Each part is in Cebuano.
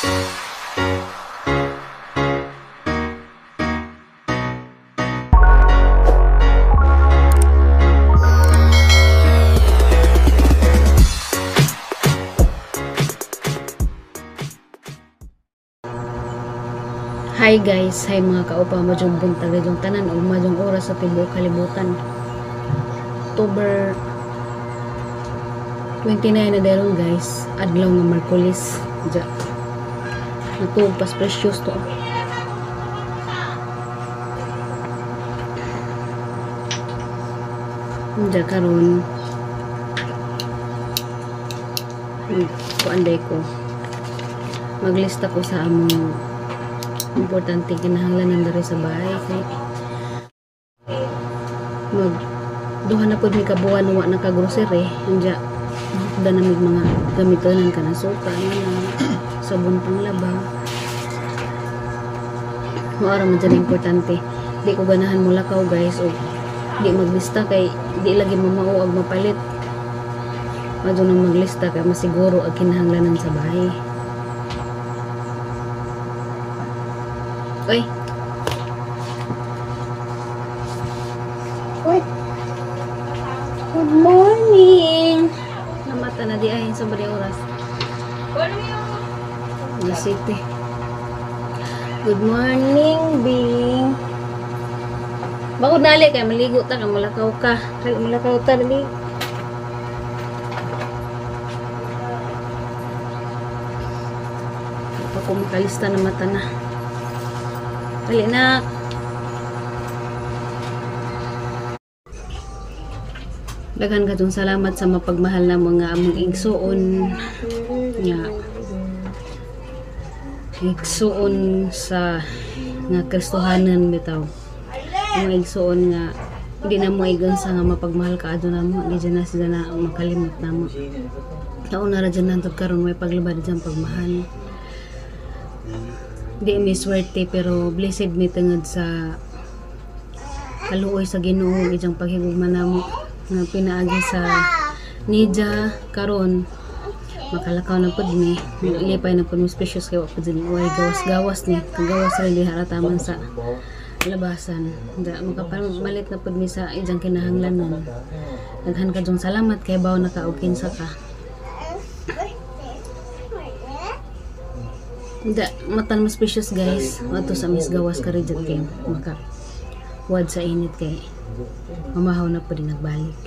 Hi guys, hi mga kaupa, madyong buntag yung tanan o madyong oras sa tibuok kalibutan. October 29 na daron guys, adlaw nga Merkulis. Ja. Natuog pas precious to. Ja karon. Kuan day ko. Maglista ko sa among importante kinahanglan diri sa bahay kay mag duha na pud mi ka buwan wa na ka grocery anja da na mig mga gamitonan kana suka na sabon panglaba. Mao ra man dyan importante. Di ko ganahan mo lakaw guys o di maglista kay di lagi mamao ag mapalit. Madto nang maglista kay masiguro ag kinahanglanan sa bahay. Oy. Oy. Good morning. Namata na di ay sa bali oras. City. Good morning, Bing. Bakod nali kay maligo ta kay mulakaw ka. Kay mulakaw ta dali. Pa ko makalista na mata na. Dali na. Daghan katong salamat sa mapagmahal na mga among igsuon nga igsuon sa nga Kristohanan bitaw. Mga igsuon nga di na mo igansa nga mapagmahal ka adto namo, di dyan na sila na makalimot namo. Taon na ra dyan nantod karon may paglabad dyan pagmahal. Di mi swerte pero blessed mi tungod sa kaluoy sa Ginoo ijang paghigugma namo nga pinaagi sa nidya karon makalakaw na pud mi, lipay na pud mi precious kay wa pud ni way gawas-gawas ni kagawas ra diha ra taman sa labasan. Da makapamalit na pud mi sa ijang kinahanglanon. Daghan kadtong salamat kay bawo na ka og kinsa ka. Da matan mas precious guys, ato sa mis gawas ka rin kay maka wad sa init kay mamahaw na pud nagbalik.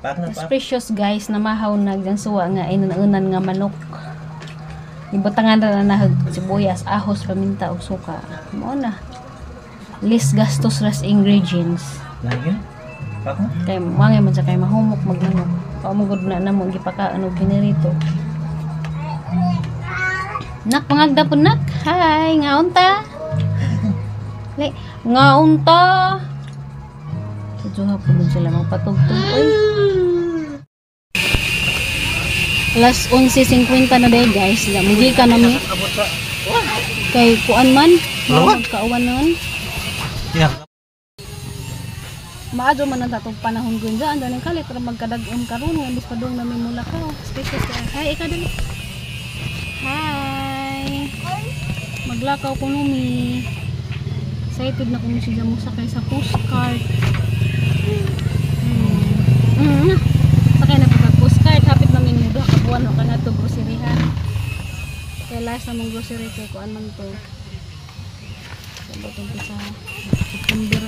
Mas precious guys, namahaw na dyan suwa nga inunan nga manok. Ibutangan ra na nahag sibuyas, ahos, paminta ug suka. Mao na. Less gastos less ingredients. Kay wangay man sa kay mahumok magmanok. Paumugod na namo gipakaon og pinirito. Nak pangagda pud nak. Hi, ngaon ta? Le, ngaon ta. Tudyo pud sila magpatugtog oy. Alas 11:50 na day guys. Mugi ka nami. Kay kuan man, magkauwan nun. Yeah. Maadyo man ang tatong panahon gun dyan. Andan ang kalit, pero magkadag-on karon nga imbis padung namin mula ka. Special ka. Hi, ikaw dali. Hi. Maglakaw ko numi. Excited na kung siya mo sakay sa postcard. Sakay na po sa postcard. Hapit namin mo duha ka buwan o ka na to groceryhan. Kaya last na mong grocery kay kuan man to. Sabotong sa September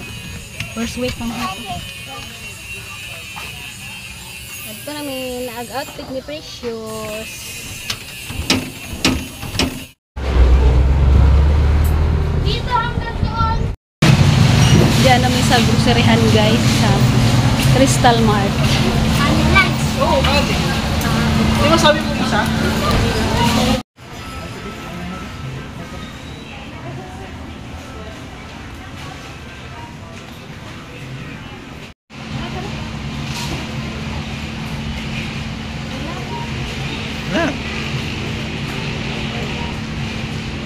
first week pang ito. Ito namin naag-outfit ni Precious. Dito hanggang doon. Diyan namin sa groceryhan guys sa Crystal Mart. Oo, di ba sabi mo isa?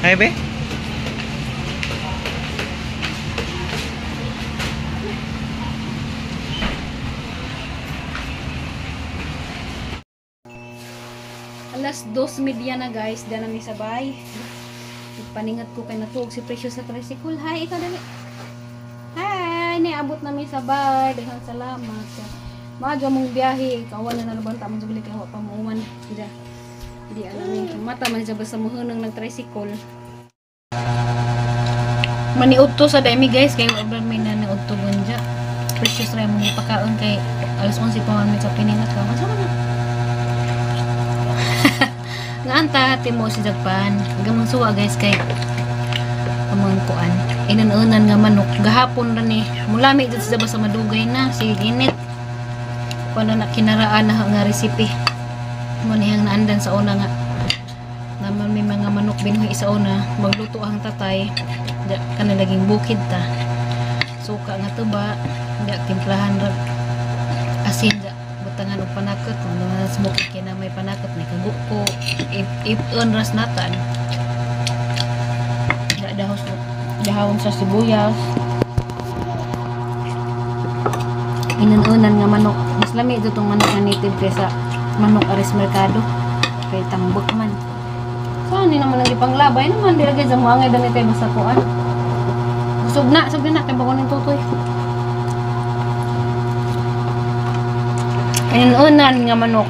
Hi, be. Alas 2:30 na guys, dyan na may sabay. Paningat ko kay natuog si Precious sa tricycle. Hi, ikaw dali. Hi, niabot na may sabay. Daghang salamat. Maadyo mong biyahe, kawan na nalabang tamang jubli kay wa pa muuman. Diya. Di alam mata man siya basta muhunang nag-tricycle. Maniudto sa dami guys, kay wa ba may naniudto gunja. Precious ra mong ipakaon kay alas 11 pa man may kapiningat ka. Masa man na? Nga anta timo si Jagpan. Gamang suwa guys kay among kuan. Inan-unan nga manok gahapon ra ni. Mulami jud siya basta madugay na sige init. Kuan na kinaraan na nga recipe. Mo niyang naandan sa una nga naman may mga manok binuhi sa una magluto ang tatay da kana laging bukid ta. Suka nga tuba da timplahan ra asin da butangan og panakot mga smoke kay na may panakot may kaguko ip-on ras natan da dahos dahon sa sibuyas inan-unan nga manok mas lami jud tong manok nga native kaysa manok aris merkado kay tambok man. Saan ni naman ang ipanglabay naman di lagi sa muangay dani tayo basta kuan. Busog na kay bako ning tutoy. Inan-unan nga manok.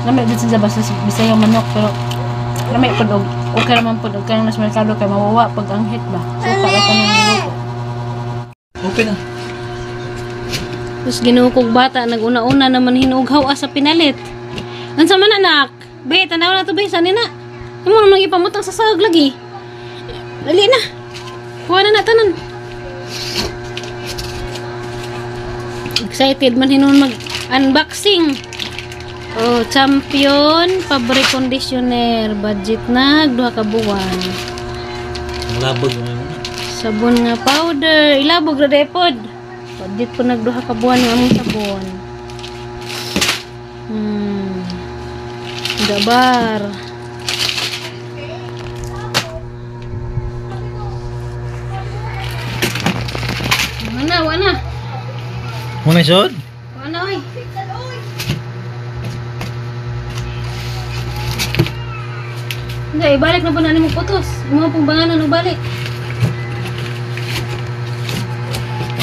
Lami jud sa basta Bisaya manok pero lami pud og okay ra man pud og kanang nas merkado kay mawawa pag anghit ba. Suka ra tanan luto. Okay na. Tapos Ginoo kog bata naguna-una naman hinughaw sa pinalit. Unsa man anak? Be, tanaw na to be, sani na. Imo naman ipamutang sa sahog lagi. Dali na. Kuha na na tanan. Excited man hinuon mag unboxing. Oh, Champion fabric conditioner, budget na 2 ka buwan. Labog man. Sabon nga powder, ilabog ra depod. Budget po nag 2 ka buwan ang among sabon. Gabar. Wana, wana. Muna isod? Wana oy. Hindi, ibalik na po na nimong putos. Mga pong banganan o balik.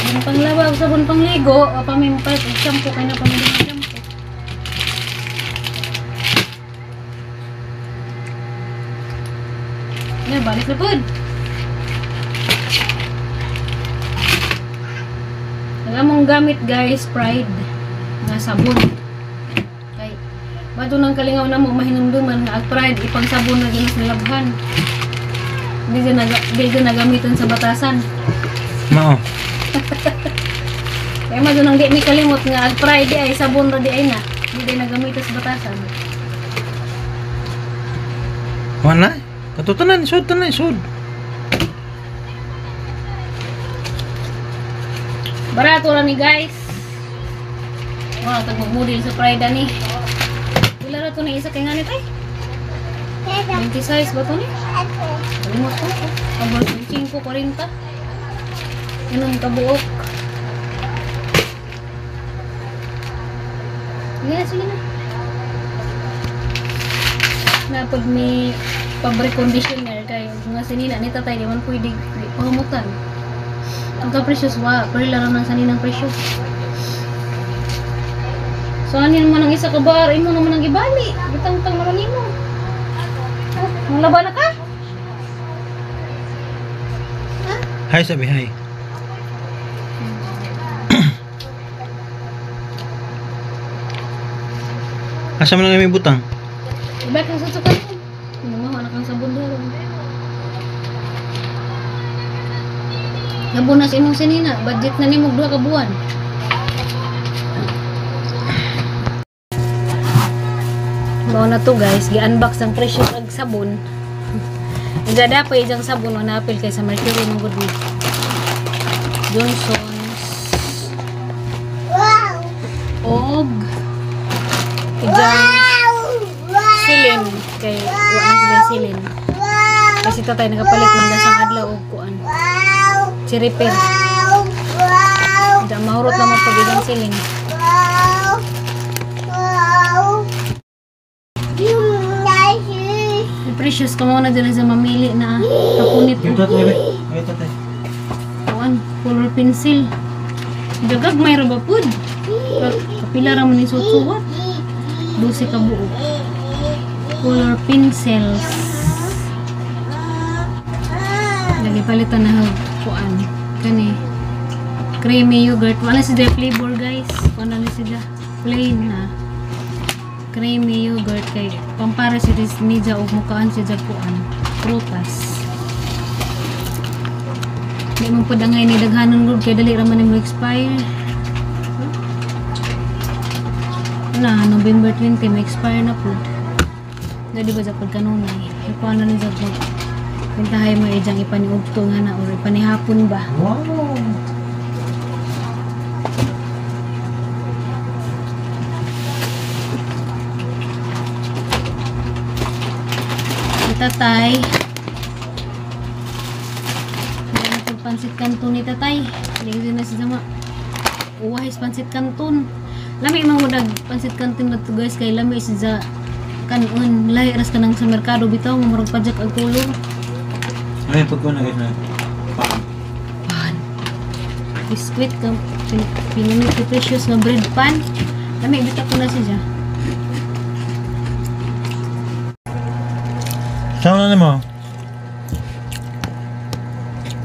Sabon panglaba, sabon pangligo, o pamimpay, shampoo, kaya na pamili ng shampoo. Hindi, balik na po. Alam mong gamit guys, Pride nga sabon. Kay bato ng kalingaw na mo mahinumduman nga ang Pride ipang sabon na ginas nilabhan. Di dyan nagamitan sa batasan. Mao. Kaya ma doon ang di mi kalimot nga ang Pride di ay sabon ra di ay na. Di di nagamitan sa batasan. Wala. Katutunan, sud tanan, sud. Barato ra ni guys. Wala tag magmodel sa Pride ani. Pila ra to ni isa kay nganit ay? 20 size ba to ni? Kalimot ko. Abot 5 40. Inom kabuok. Sige na, sige na. Napod mi fabric conditioner kay mga sinina ni tatay di man pwede pangumutan. Ang ka-precious wa, pero laro ng saninang precious. So anin mo nang isa ka bar, imo naman ang gibali. Butang-tang naman nimo. Oh, manglaba na ka? Ha? Hi sabi, hi. Asa man lang may butang? Ibalik ang susukan ko. Hinumawa na kang sabon doon. Nabunas imong sinina, budget na nimo 2 ka buwan. Mao na to guys, gi-unbox ang precious ag sabon. Gada pa ijang sabon na apil kay sa Mercury mong good ni. Johnson's. Wow. Og ijang silin kay wa na sila silin. Kasi tatay nakapalit man sa adlaw og kuan. Si repair. Da mahurot naman pag ilang siling. Precious kamo na dyan sa mamili na kapunit. Ito to, bebe. Ito to. Kuan, color pencil. Dagag may ra ba pud? Kapila ra man ni suot-suot. 12 ka buok. Color pencils. Lagi palitan na kuan. Kani creamy yogurt. Wala siya flavor, guys. Wala na siya plain na creamy yogurt kay pampara si Nija og mukaan siya kuan prutas. Di man pud angay ni daghanon gud kay dali ra man ni mo expire. Na November 20 mo expire na pud. Dali ba sa pagkanunay? Ikuan na ni sa pag pintahay mo ijang ipaniudto nga na or ipanihapon ba? Wow. Si tatay. Hindi na pag pansit kanton ni tatay. Hindi na siya sama. Uwahis pansit kanton. Lami man mo dag pansit kanton na to, guys, kay lami siya kanon. Lahi ras ka nang sa merkado bitaw murag pajak ang kulor. Ay, pagkuha na guys na. Pan. Pan. Biskwit ka pinunit ni Precious nga bread pan. Lami bitaw ko na siya. Saan na mo?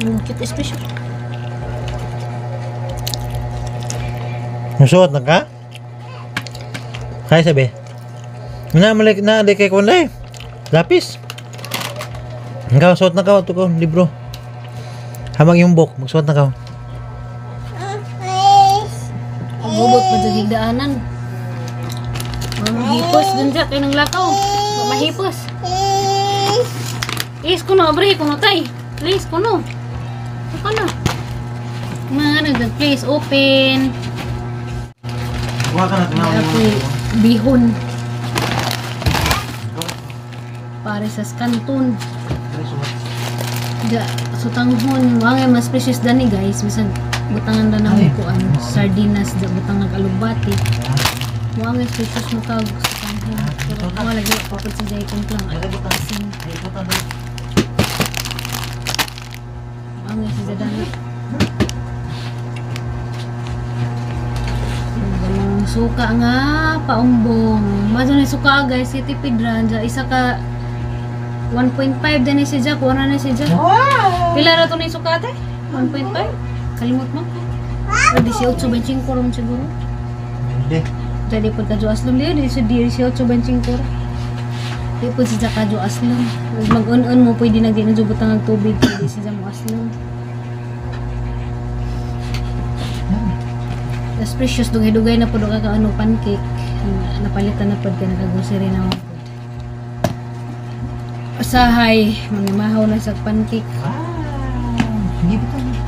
Cute is Precious. Musuot na ka? Kaya sabi. Na malik na di kay kunday. Lapis. Ikaw suot na ka to ko libro. Hamag yung book, magsuot na ka. Bubot pa dyan higdaanan. Mahipos dun dyan kay nang lakaw. Mahipos. Please kuno abre kuno tay. Please kuno. Kuno. Mga ano dyan, please open. Kuha ka na Ako'y bihon. Pare sa skanton. Ja, sutanghon. Mga mas precious dani guys. Bisag butangan na namo kuan sardinas ja butang nag-alugbati. Mga mas precious mo kag sutanghon. Pero mga lagi papod sa jay kumplang asin. Mga si Zadana. Ganang suka nga paumbong. Mazo ni suka guys, si tipid ra ja isa ka 1.5 din ni si Jack, wala na si Jack. Wow! Pila ra to ni suka ate? 1.5? Kalimot mo. O 18.25 ron siguro. Hindi. Jadi pud kadyo aslom liyo, 18.25 ra. Di pud si Jack kadyo aslom. Mag-un-un mo pwede na di na butang ang tubig, pwede si Jack mo aslom. Das Precious dugay-dugay na pud ka ano pancake. Napalitan na pud kay nakagrocery na mo pud. Usahay, mangimahaw na sa pancake. Wow. Hindi ba ito?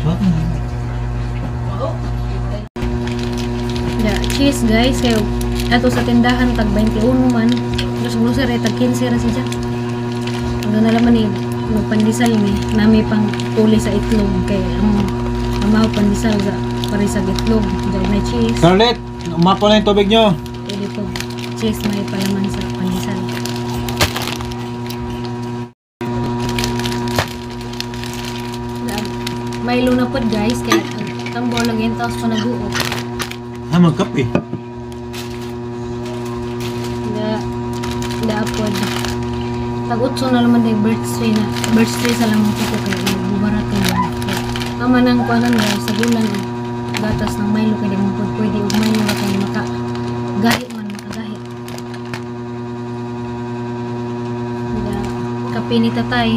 Suot na. Yeah, cheese guys, kay ato sa tindahan tag 21 man. Terus grocery tag 15 ra siya. Ano na laman ni magpandesal ni nami pang puli sa itlog kay ang amaw pandesal sa pare sa itlog, dahil may cheese. Scarlett, umapo na yung tubig nyo. Pwede po cheese may palaman sa pandesal. Milo na pod guys kay tambor lang yun tapos pa nag-uok. Ah, magkape. Da pod. Tag-utso na naman day birthday na. Birthday sa lamang ko kay bubarat na. Tama nang kuanan guys sa gulan gatas ng Milo kay di mo pod pwede og Milo ra kay maka gahi man makagahi. Da kape ni tatay.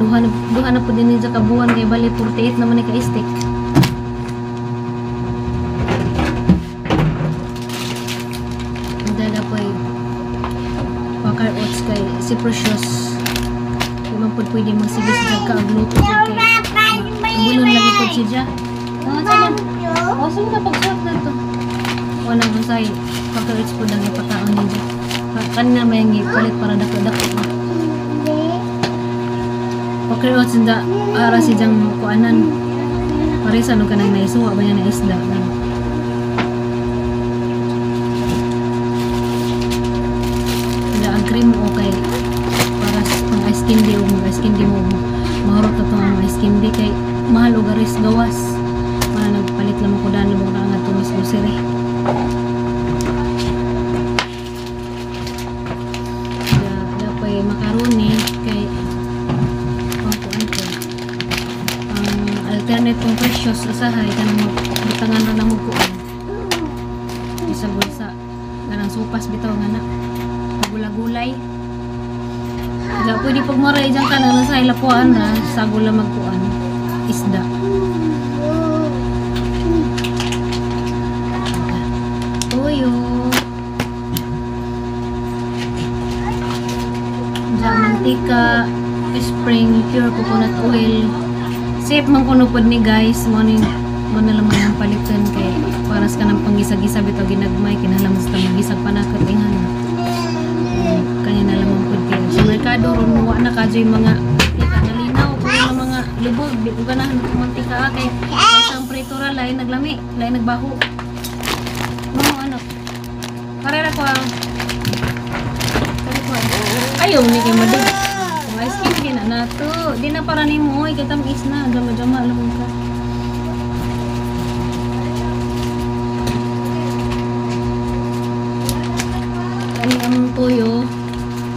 Duha na po din sa kabuhan kay bali 48 naman ni ka-stick. Dala po ay Quaker Oats kay si Precious. Di man po pwede magsige sa kaagluto kay bulon lagi po siya. Mga saman. O, saan ka pagsuot na to? Wala mo sa'yo. Quaker Oats po lang ipakaon niya. Kanina may palit para dako-dako. Quaker Oats na ara si jang kuanan. Paresa no kanang naisuwa ba niya na isda. candy o mag ice candy mo mahurot na itong ang ice candy kay mahal og aris gawas. Para nagpalit lang ko daan lubong na nga itong grocery. Dapat macaroni kay pangkuan ko. Ang alternate kong precious usahay kanang butangan ra na mo kuan. Isa bulsa kanang sopas bitaw nga na. Gula-gulay. Ga pwede pagmaray diyan ka na sa ilapuan ra sa gula magkuan isda. Toyo. Diyan mantika, spring pure coconut oil. Safe man kuno pod ni guys, mo ni mo na lang ang palitan kay para sa kanang panggisa-gisa bitaw ginagmay kinahanglan sa magisag panakot inghan. Kanya na lamang pod kay sa merkado ron wa na kadyo yung mga mantika nalinaw ko yung mga lubog di ko ganahan og mantika kay isang pritura lain naglami lain nagbaho. Mamo anak. Karera ko ang ayaw ni kay madig. Kung ice cream di na nato. Di na para nimo oy kay tamis na jama-jama lamang ka. Kani ang toyo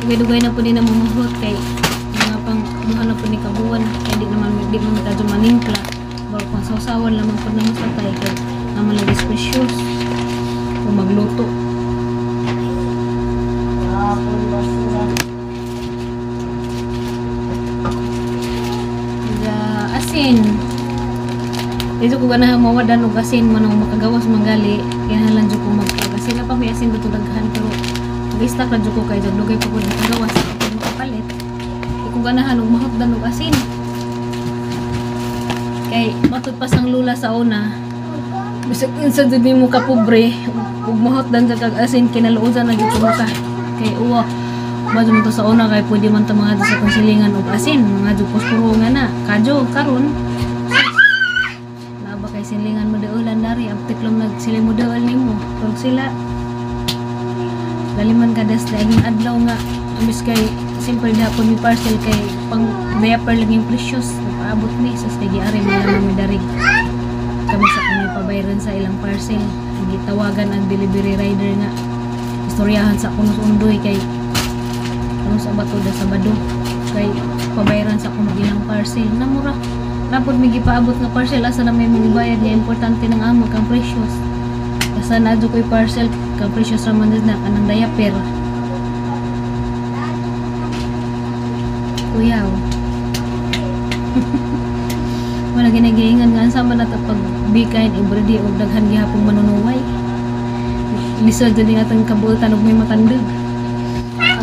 dugay-dugay na po din na mumuhot kay mga pang duha na po ni kabuan kay di naman di man kadyo manimpla. Baro pang sawsawan lamang po na sa tay kay naman lagi precious kung magluto. Asin. Dito ko ganahan mawadan og asin manong makagawas manggali kinahanglan jud ko magpag-asin na pa may asin dito daghan pero mag-stock ra jud ko kay dugay pa pud makagawas pud makapalit. Di ko ganahan og mahutdan og asin. Kay matud pa sang lula sa una. Bisag unsa jud nimo ka pobre ug mahutdan sa kag asin kinaluosan na jud ko ka. Kay uwa ba jud to sa una kay pwede man ta mga sa konsilingan og asin, mga jud posporo nga na. Kadyo karon naa ba kay silingan mo deulan dari abtik lang nagsilay mo deul nimo. Turog sila laliman ka das laing adlaw nga ambis kay simple dapon mi parcel kay pang diaper lang yung precious paabot ni sa kay giari man lang mi dari kami sa kami pabayran sa ilang parcel gitawagan ang delivery rider nga istoryahan sa kuno undoy kay kuno sa bato da Sabado kay pabayran sa kuno ilang parcel namura rapod mi gipaabot nga parcel asa na may mibayad niya importante ng amo kang precious. Basta na adyo ko'y parcel kang precious raman na kanang diaper. Kuyaw. Wala ginagiingan nga sama na pag be kind everyday og daghan gihapong manunuway. Lisod jud ning atong kabuotan og may matandog.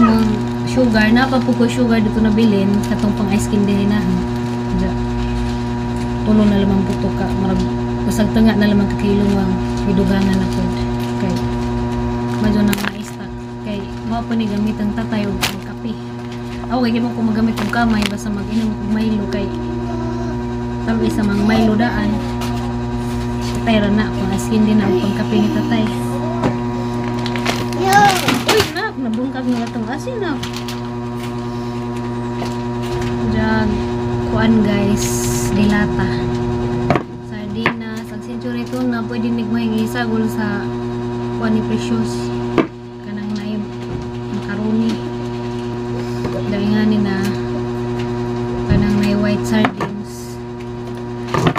Among sugar na pa po ko sugar dito nabilin katong pang ice candy na. Diya. Tulo na lamang puto ka marag basag tanga na lamang ka kilo ang hidugangan na pod kay medyo na ma-stock kay mao pa ni gamit ang tatay og kape. Ako kay mo ko magamit og kamay basta mag-inom og Milo kay tamis sa mga Milo daan. Tatay ra na pang ice candy na og pangkape ni tatay. Uy nak, nabungkag na atong asin na. Jag kuan guys, dilata. Sardinas, ang century tuna pwede nigmahing isagol sa kuan ni precious kanang naay macaroni. Dahil ni na kanang naay white sardines.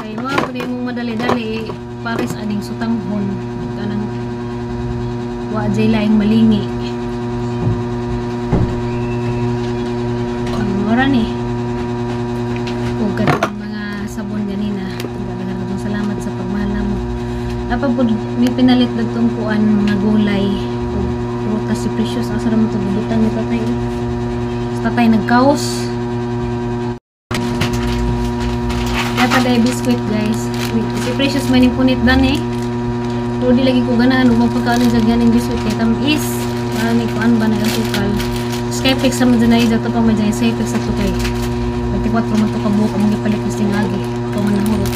Kay mo pwede mong madali-dali pares aning sutanghon kanang wa jay laing malingi. Ang ora ni ug katong mga sabon ganina. Daghang salamat sa pagmahal namo. Apa pud may pinalit dagtong kuan mga gulay ug prutas si Precious asa ra man to gibutang ni tatay. Sa tatay nagkaos. Dapat ay biscuit guys. Si Precious may punit dan eh. Pero di lagi ko ganahan ug magpakaon sa ganing biscuit kay tamis. Para ni kuan ba na asukal. Skyflex sa man dyan dato pa man dyan Skyflex sa to kay 24 man to kabuok ang gipalit ni singagi. Pa man nahurot.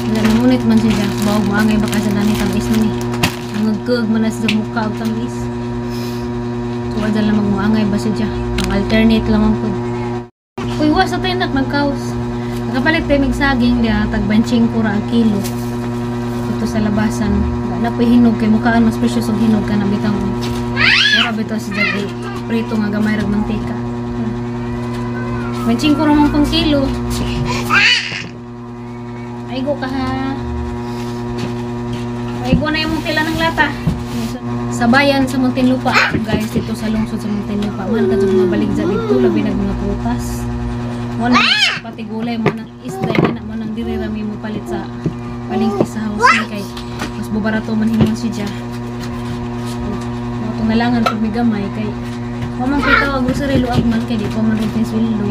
Wala namunit man siya. Bawag maangay baka sa dani tamis na ni. Nangagkag man na siya mukha og tamis. So adyan lamang moangay ba siya. Ang alternate lamang po. Hugas sa tayo nak magkaos. Nakapalit tayo mig saging diya tag 25 ra ang kilo. Ito sa labasan. Wala pa hinog kay mukaan mas presyo og hinog kana bitang. Mura bitaw si jag prito nga gamay rag mantika. 25 ra man pang kilo. Aigo ka ha. Aigo na yung tila ng lata. Sa bayan sa Muntinlupa, guys, dito sa lungsod sa Muntinlupa. Mahal ka dyan mga baligya dito, labi nag mga prutas. Mo nang pati gulay, mo nang isda, na mo nang diri rami mo palit sa palengke sa house kay mas bubarato man himon si Ja. Mo itong nalangan pag may gamay kay wa man pitaw ang grocery luag man kay di pa man rin sweldo.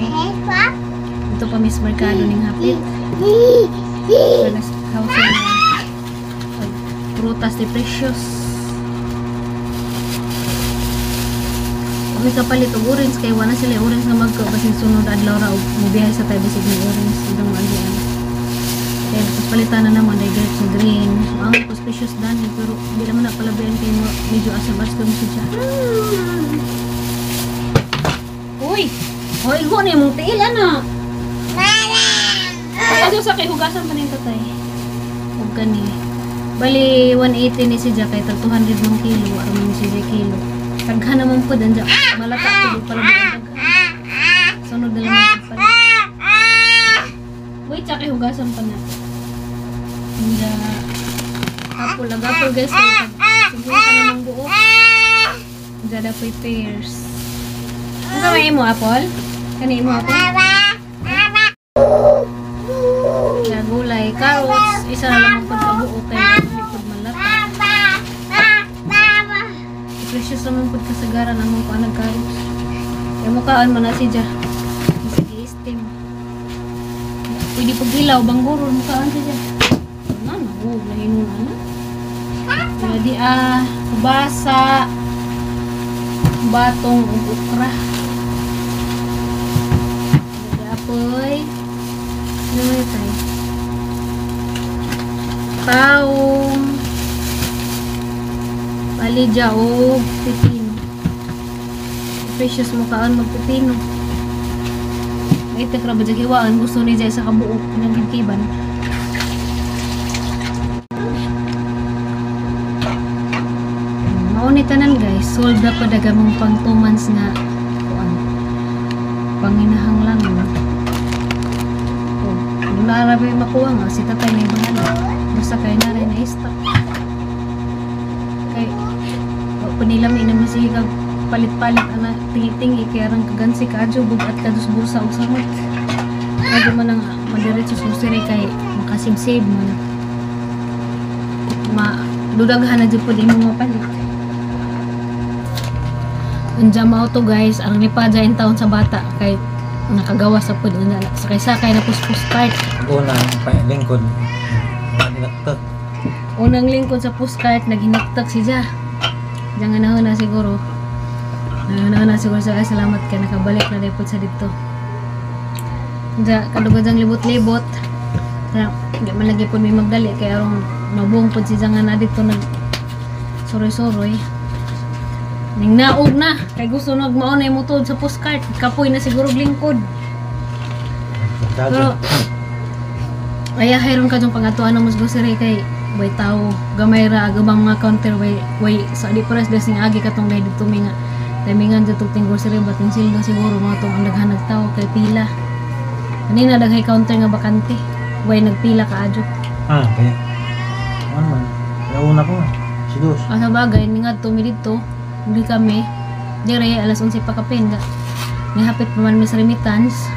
Ito pa Miss Mercado ning hapit. House prutas ni precious. May kapalit og orange kay wala sila orange nga magka basin sunod adlaw ra og mobiyahe sa tayo bisig ng orange idang maagian. Kay tapos palitan na naman dahil grapes na green. Ang suspicious dani pero di naman na palabian kay mo medyo asam-asam siya. Uy! Hoy, igo na imong tiil ana. Ato sa kay hugasan pa ning tatay. Ug kani. Bali 180 ni si Jack kay tag 200 man kilo aron si Jack kilo. Taghan naman po dyan. Malata po pala daghan. Sunod na lang pala. Wait, tsaka hugasan pa na. Hindi. Apple. Ag-apple guys. Siguro ka namang buo. Diyan na po'y pears. Ano may imo apple? Kani imo apple? Diyan gulay. Carrots. Isa na lang po kabuo kay hindi po malata. Precious naman po kasagaran among kuan nagkaros. Kaya mukhaan man na si Ja. Sige, steam. Pwede pag hilaw, bangguron, mukhaan si Ja. Ano na, oh, lahinon na. Pwede kubasa, batong, ug okra. Pwede apoy. Ano mo ito eh? Taong. Palidya o pipino. Precious mo kaan magpipino. Ay, tekra ba dyan hiwaan? Gusto ni Jay sa kabuok ng ginkiban. Mauni tanan guys. Sold na pa daga mong pang 2 months nga kuan. Panginahang lang. Oh, doon na makuha nga. Si tatay may bahala. Basta kayo na rin na-stock. Kay panilami naman siya kag palit-palit ana tingi-tingi kaya rang kagansi kaadyo bugat ka dos bursa og samot. Kaya man ang madiretso sa grocery kay makasib-save man. Ma dudaghan na jud pud imong mapalit. Unja mao to guys, ang nipadya in taon sa bata kay nakagawa sa pud una sakay-sakay na puspos cart. Una lingkod. Hinaktak. Unang lingkod sa postcard naghinaktak si Ja. Diyan nga na siguro. Nauna siguro sa salamat kay nakabalik na depot sa dito. Diyan kadugod jang libot-libot. Kaya di man lagi pud may magdali kay arong mabuong pud si Ja nga na dito nag suroy-suroy. Ning naog na kay gusto nag mao na imutod sa postcard. Kapoy na siguro lingkod. Pero ay hayron ka jung pangatuan mo sa grocery kay way tao gamay ra agabang mga counter way way sa di pares des ning agi katong dahil dito mi nga timingan jud tug ting grocery bating sildo siguro mga tong ang daghan nagtawo kay pila. Kanina daghay counter nga bakante way nagpila kaadyo. Ah, kaya ano man nauna ko si dos. Ah, sa bagay ningadto mi didto hindi kami dire alas 11 pa kapin ga nihapit pa man mi sa remittance.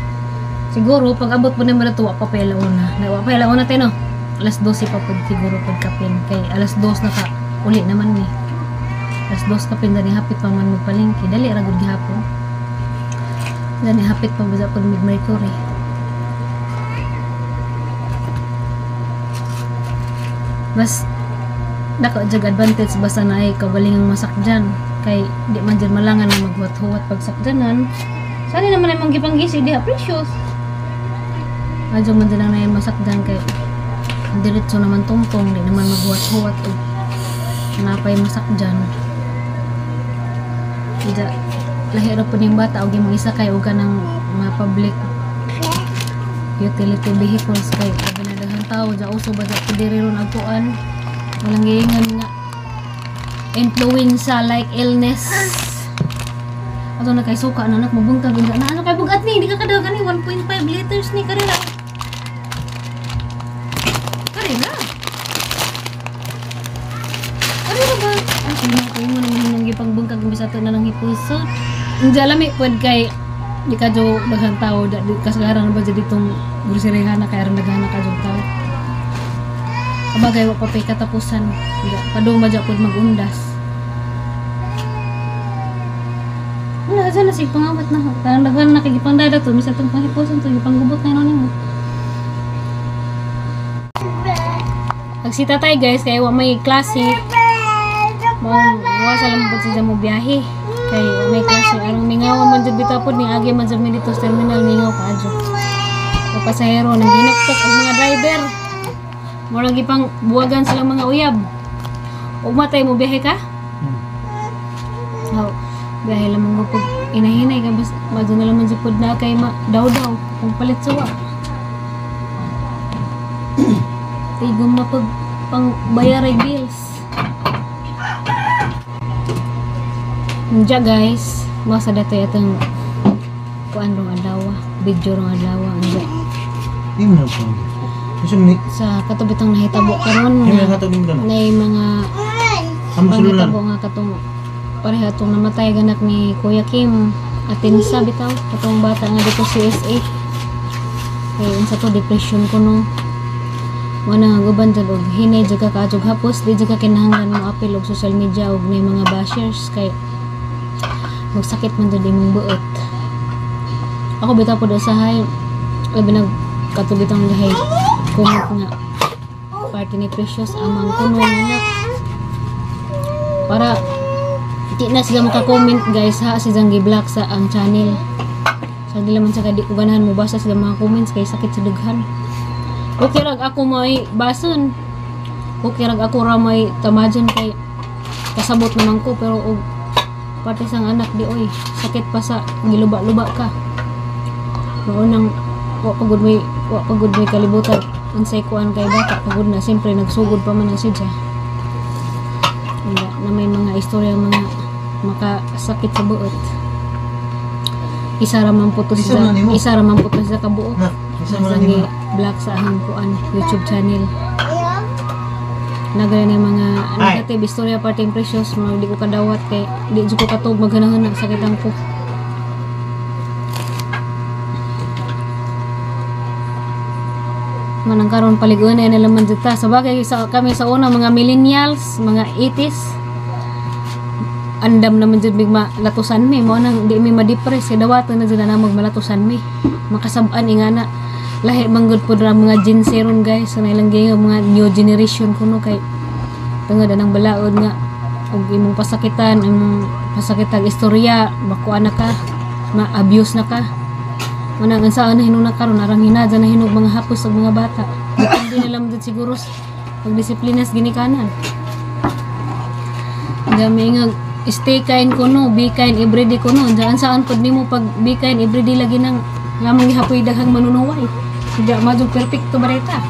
Siguro pag abot po naman ito, wa pa pa alauna. Wa pa alauna tayo no? Alas 12 pa po siguro pagkapin. Kay alas 2 naka uli naman ni. Alas 2 kapin dani hapit pa man magpalengke. Dali ra gud gihapon. Dani hapit pa ba pag mid Mercury. Mas dako jag advantage basta naay kaugalingang masakdyan. Kay di man jud malangan ang maghuwat-huwat pag sakdyanan. Sana naman ay manggipang-gisi diha precious. Adyo man dyan ang naay masakdyan kay diretso naman tungtong, di naman maghuwat-huwat og napay masakdyan. Ija lahi ra pud ning bata og imong isakay og kanang mga public Utility vehicles kay labi na daghang tao ja uso ba ja diri ron agkuan. Walang giingon nga influenza like illness. Ato na kay suka na anak mabungkag unsa na ano kay bugat ni di ka kadagan ni 1.5 liters ni karira. Karira. Karira ba? Ay sino ko mo naman nang gipangbungkag imbis ato na lang hipuso. Unja lami pud kay di ka jo daghang tao da di kasagaran ba jud ditong groceryhan na kay aron daghan na ka jud tao. Kabagay wa pa pay katapusan. Padung ba jud pud magundas. Wala dyan na sige pangawat na. Tanang daghan na kay gipangdada to misa tong panghipuson to gipanggubot na nimo. Pag si tatay guys kay wa may klase. Mo wa sa lang pud siya mo biyahe. Kay wa may klase arong mingaw man jud bitaw pud ni agi man jud mi dito sa terminal mingaw pa adyo. O pasahero nang ginaktok ang mga driver. Murag gipang buwagan silang mga uyab. Ugma tay mo biyahe ka? Oh. Biyahe lamang mo pag inahinay ka bas madyo na laman jud pud na kay ma daw-daw kung palit suwa. Tigom na pag pang bayaray bills. Unja guys, masa datoy atong kuan rong adlaw, video rong adlaw unja. Di mo na po. Sa katubitang nahitabo karon nga nay mga panghitabo nga katong pareha atong namatay ganak ni Kuya Kim Atinsa bitaw katong bata nga dito sa USA. Kay unsa to depression ko no. Mo na nga guban jud og hinay jud ka kaadjog hapos di jud ka kinahanglan mo apil og social media og nay mga bashers kay magsakit man jud imong buot. Ako bitaw pud usahay labi nag katubitang lahi comment nga party ni Precious amang kuno nga na para di na sila maka-comment guys ha si Zanggi Black sa ang channel. So di laman sa di ko ganahan mo basa sila mga comments kay sakit sa dughan. Okay rag ako may bason. Okay rag ako ra may tamajon kay kasabot naman ko pero og pati sang anak di oy sakit pa sa giluba-luba ka. Noon ang wa pagod may kalibutan unsay kuan kay bata pagod na siyempre nagsugod pa man ang sidya. Na may mga istorya mga makasakit sa buot. Isa ra man po to sa isa ra man po to sa kabuok. Isa black sa ahang kuan YouTube channel. Nagay ni mga negative istorya parting Precious mga di ko kadawat kay di jud ko katog maghanahana sakit ang ko. Manang karon paligon na laman jud ta. Sa bagay sa kami sa una mga millennials, mga 80s. Andam naman jud mig malatusan mi mo nang di mi ma-depress kay dawaton na jud na magmalatusan mi. Makasab-an ingana. Lahi manggod pud ra mga Gen Z ron guys, sa ilang giingon mga new generation kuno kay tungod anang balaod nga og imong pasakitan, imong pasakitag istorya, makuha na ka, ma-abuse na ka. Manang unsaon na hinuna karon arang hinadya na hinog mga hapos og mga bata. Hindi na lang jud siguro pagdisiplinas ginikanan. Dami nga stay kind kuno, be kind everyday kuno. Diyan saan pud nimo pag be kind everyday lagi nang lamang gihapoy daghang manunuway. Diya madyo perfecto bareta.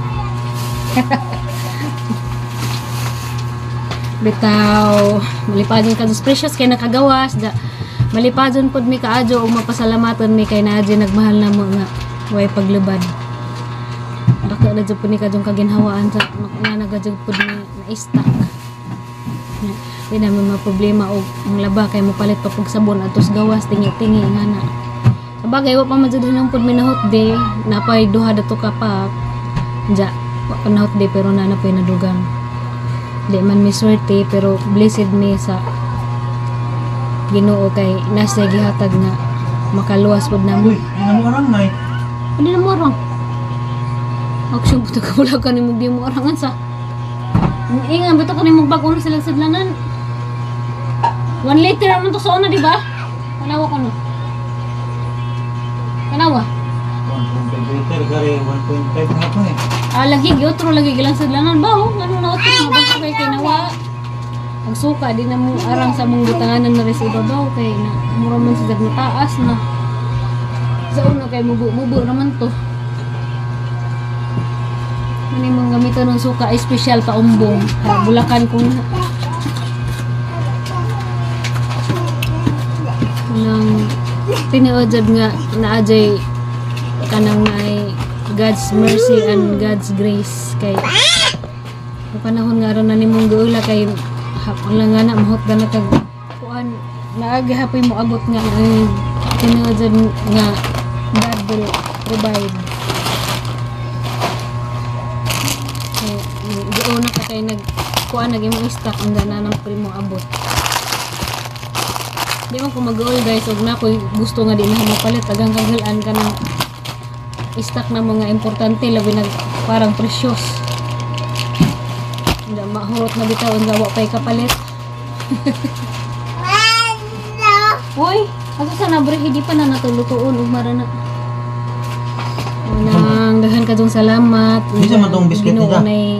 Bitaw malipadyon ka dos Precious kay nakagawas da. Malipadyon pod mi kaadyo ug mapasalamatan mi kay naa nagmahal na mo nga way paglubad. Dako na jud pud ni kadtong kaginhawaan sa nga nagadjud pud ni na-stuck. Di namin mga problema og ang laba kay mopalit pa pug sabon atos gawas tingi-tingi nga na. Sa bagay wa pa man jud hinong pud mi nahot day, napay duha dato ka pa. Ja, wa pa nahot day pero naa na poy nadugang. Di man mi swerte pero blessed mi sa Ginoo kay nasa gihatag nga makaluwas pud namo. Uy, di na mo arang nay. Hindi na mo arang. Aksyon puto ka wala ka nimo di mo arangan sa. Ingan bitaw ko nimo bag-o na silang sadlanan. 1 liter naman to sa una, di ba? Tanawa ko no. Tanawa. 1.5 liter kare 1.5 na to eh. Ah, lagi giotro lagi gilang sadlanan ba oh. Ano na otro mabag kay kinawa. Ang suka di na mo arang sa mong butanganan na rin sa ibabaw kay na mura man sa nataas na. Sa una kay mubo-mubo naman to. Ano yung gamiton ng suka espesyal pa umbong. Ha, bulakan kung nang tinuod jud nga naajay kanang naay God's mercy and God's grace kay sa panahon nga aron na nimong giula kay hapon lang nga na mahutdan na kag kuan naagi hapoy mo abot nga ay tinuod jud nga God will provide. Kay giuna ka kay nag kuan nag imong stock ang na nang primo abot. Di man ko mag-uol guys og na ko'y gusto nga di na mapalit agang kagalan ka ng stock na mga importante labi nag parang precious. Hindi mahurot na bitaw ang gawa pa'y kapalit. Uy, asa sa nabre hindi pa na natulutuon ug mara na. Unang daghan ka dong salamat. Di sa man tong biscuit Ginoo nila. nay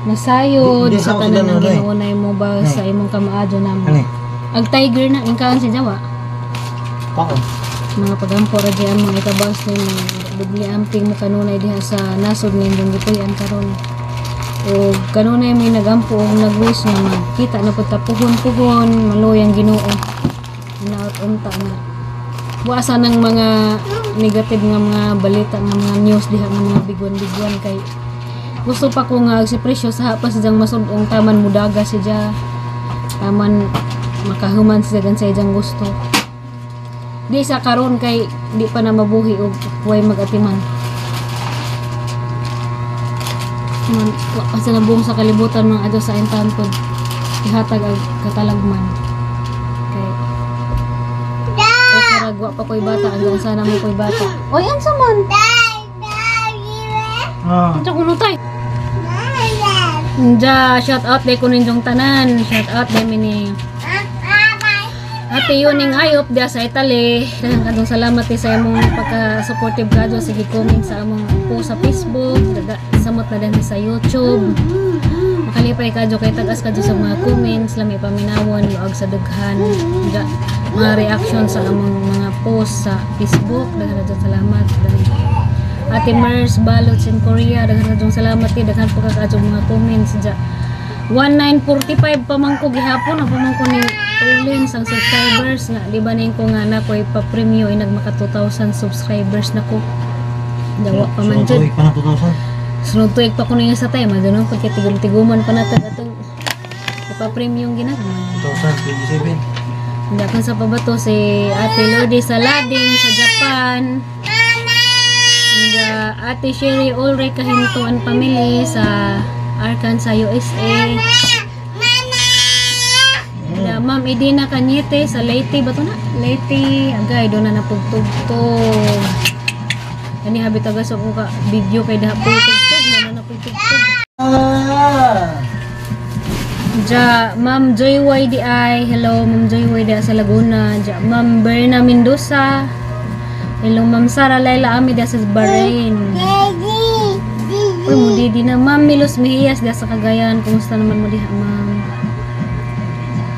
nasayod Di sa sa tanan ng sila Ginoo nay mo ba sa imong kamaadyo namo. Ano eh? Ag tiger na ingkaan si Jawa. Paon. Mga pagampo ra diyan mga itabas ni mga dubli amping mo kanunay diha sa nasod nga imong gipuy-an karon. O kanunay may nagampo og nagwish nga magkita na pud ta puhon-puhon maluyang Ginoo. Hinaot unta na wa sa nang mga negative nga mga balita nga mga news diha nga mga bigwan-bigwan kay gusto pa ko nga si Precious sa pa siyang masud-ong taman mudaga siya taman makahuman siya gan sa iyang gusto. Di sa karon kay di pa na mabuhi og way mag-atiman. Man, wa pa sa nabuong sa kalibutan mga adto sa intan pod ihatag ang katalagman. Kay o karag wa pa ko'y bata hanggang sana mo ko'y bata. Oy, ansa man? Ah. Unsa kuno tay? Nja, shout out day ko ninyong tanan. Shout out day mini Ate Yuning Ayop diya sa Italy. Daghang kadong salamat eh sa imong pagka-supportive ka dyan. Sige, comment sa among post sa Facebook. Samot na din sa YouTube. Makalipay ka dyan kay tagas ka dyan sa mga comments. Lami paminawon, luag sa dughan. Ga, mga reaction sa among mga post sa Facebook. Daghang kadong salamat. Daghang Ate Mers Balots in Korea. Daghang kadong salamat eh. Daghang pagkakaadyo mga comments dyan. 1945 pa man ko gihapon na pa man ko ni tulin sang subscribers nga di ba ning ko nga na ko'y pa-premyo ay nagmaka 2,000 subscribers na ko. Dawa pa man Sunod jud. tuig pa na 2,000. Sunod tuig pa ko niya sa time, adto pagkatigom-tiguman pa natag atong ipa-premium ginagmay. 2027. Hindi kan sa pabato si Ate Lourdes Salading sa Japan. Nga Ate Sherry Ulrich Kahinto and family sa Arkansas, USA. Nga Ma'am Edina Cañete sa Leyte ba to na? Leyte, agay do na napugtugtog. Ani habit aga sa ko ka video kay daha pugtugtog na napugtugtog. Ah! Ja, Ma'am Joy YDI, hello Ma'am Joy YDI sa Laguna. Ja, Ma'am Berna Mendoza. Hello Ma'am Sara Laila Ami sa Bahrain. Uy, mo di na Ma'am Milos Mejias diya sa Cagayan. Kumusta naman mo diha, Ma'am?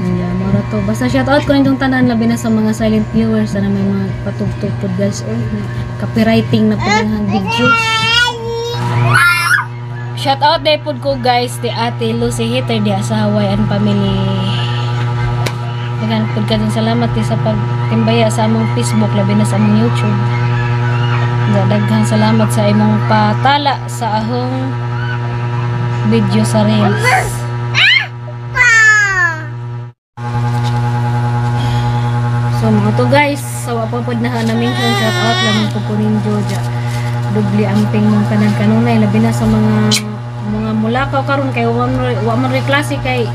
Yeah, mora to. Basta shout out ko nitong tanan labi na sa mga silent viewers sana may mga patugtog pod guys. Oy, copywriting na po ang videos. Shout out day pod ko guys ti Ate Lucy Hitter diha sa Hawaii and family. Daghang pod ka dun salamat ti sa pagtimbaya sa among Facebook labi na sa among YouTube. Daghang salamat sa imong patala sa ahong video sa Reels. So mga to guys, sa wa pa pod na na mention, shout out lamang po ko ninyo dya. Dubli amping mong tanan kanunay labi na sa mga mulakaw karon kay wa man rin klase kay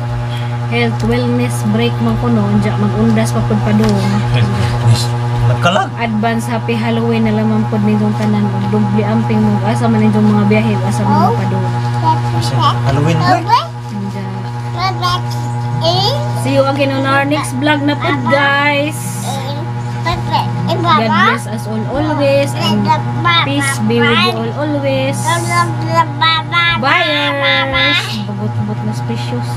health wellness break man kuno dya mag-undas pa pud padung. Nagkalag. Advance happy Halloween na lamang pod ninyong tanan og dubli amping mong asa man ninyong mga biyahe asa man mapadung. Halloween break. Dya. See you again on our next vlog na pod guys. God bless us all always and peace be with you all always. Bye! Bubot-bubot na spacious.